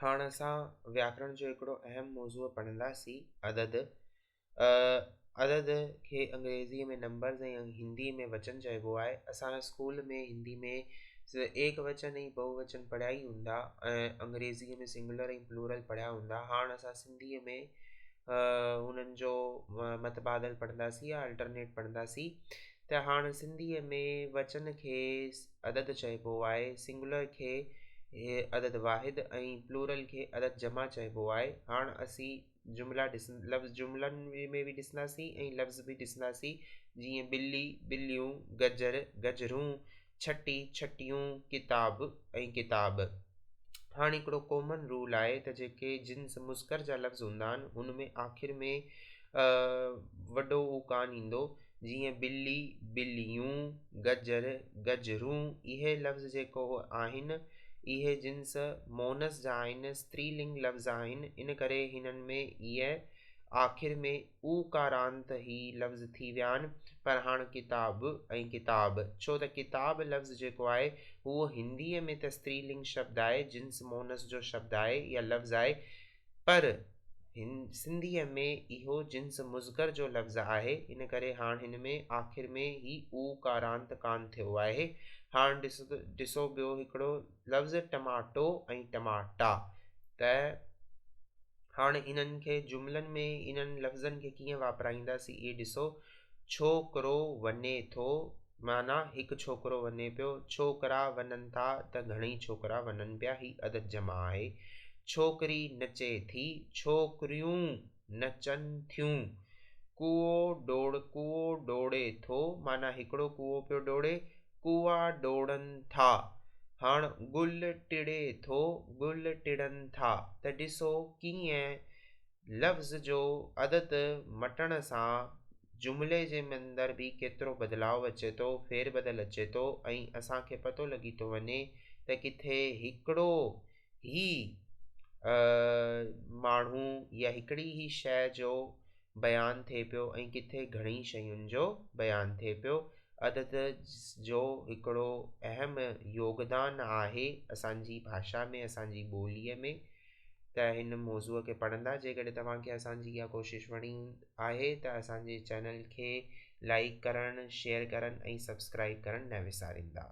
هاڻ اسان وياڪرڻ جو هڪڙو اهم موضوع پڙهنداسين عدد. عدد کي انگريزيء ۾ نمبرز ۽ هنديء ۾ وچن چئبو آهي. اسان اسڪول ۾ هندي ۾ ايڪ وچن ۽ بهو وچن پڙهيا ئي هوندا ۽ انگريزيء ۾ سنگولر ۽ پلورل پڙهيا هوندا. هاڻ اسان سنڌيء ۾ انهن جو متبادل پڙهنداسين يا الٽرنيٽ پڙهنداسين ته هاڻ سنڌيء ۾ وچن کي عدد چئبو آهي، سنگولر کي عدد واحد ۽ پلورل کي عدد جمع چئبو آهي. هاڻ اسين جملا ڏس لفظ جملن ۾ به ڏسنداسين ۽ لفظ به ڏسنداسين جيئن ٻلي، ٻليون، گجر، گجرون، ڇٽي، ڇٽيون، ڪتاب ۽ ڪتاب. هاڻ هڪڙو ڪامن رول آهي ته جيڪي جنس مذڪر جا لفظ هوندا آهن ان ۾ آخر ۾ وڏو او ڪانه ايندو جيئن ٻلي، ٻليون، گجر، گجرون اهي لفظ جيڪو آهن اهي جنس مونث جا آهن استري لنگ لفظ آهن ان ڪري هنن ۾ اهي آخر ۾ اوڪارانت هي لفظ ٿي ويا آهن پر هاڻ ڪتاب ۽ ڪتاب ڇو ته ڪتاب لفظ جيڪو آهي اهو هنديء ۾ ته استري لنگ شبد آهي جنس مونث جو شبد آهي يا لفظ آهي پر سنڌيء ۾ اهو جنس مذڪر جو لفظ آهي ان ڪري هاڻ هن ۾ آخر ۾ هي اوڪارانت ڪانه ٿيو آهي هاڻ ڏسو ٻيو هڪڙو لفظ ٽماٽو ۽ ٽماٽا ته هاڻ انهن کي جملن ۾ انهن لفظن کي ڪيئن واپرائينداسين اهي ڏسو، ڇوڪرو وڃي ٿو معنيٰ هڪ ڇوڪرو وڃي پيو، ڇوڪرا وڃن ٿا ته گهڻئي ڇوڪرا وڃن پيا هي عدد جمع آهي. ڇوڪري نچي ٿي، ڇوڪريون نچن ٿيون. ڪوئو ڊوڙ ڪوئو ڊوڙي ٿو معنيٰ هڪڙو ڪوئو پيو ڊوڙي، ڪوئا ڊوڙن ٿا. هاڻ گل ٽڙي ٿو، گل ٽڙن ٿا ته ڏسو ڪيئن لفظ جو عدد مٽڻ سان جملي جي اندر به ڪيترو بدلاء اچي ٿو، ڦير بدل اچي ٿو ۽ اسان کي پتو لڳي ٿو وڃي ته ڪٿي هڪڙو ئي ماڻهو يا هڪڙي ئي شيء جو بيان ٿئي پيو ۽ ڪٿي گهڻي شين جو بيان ٿئي پيو. عدد جو هڪڙو اهم يوگدان آهي اسان جي ڀاشا ۾ اسان جي ٻوليء ۾ ته هن موضوع کي پڙهندا جيڪڏهن توهان کي اسان جي اها ڪوشش وڻي آهي ته اسان جي چينل کي لائيڪ ڪرڻ شيئر ڪرڻ ۽ سبسڪرائيب ڪرڻ نه وساريندا.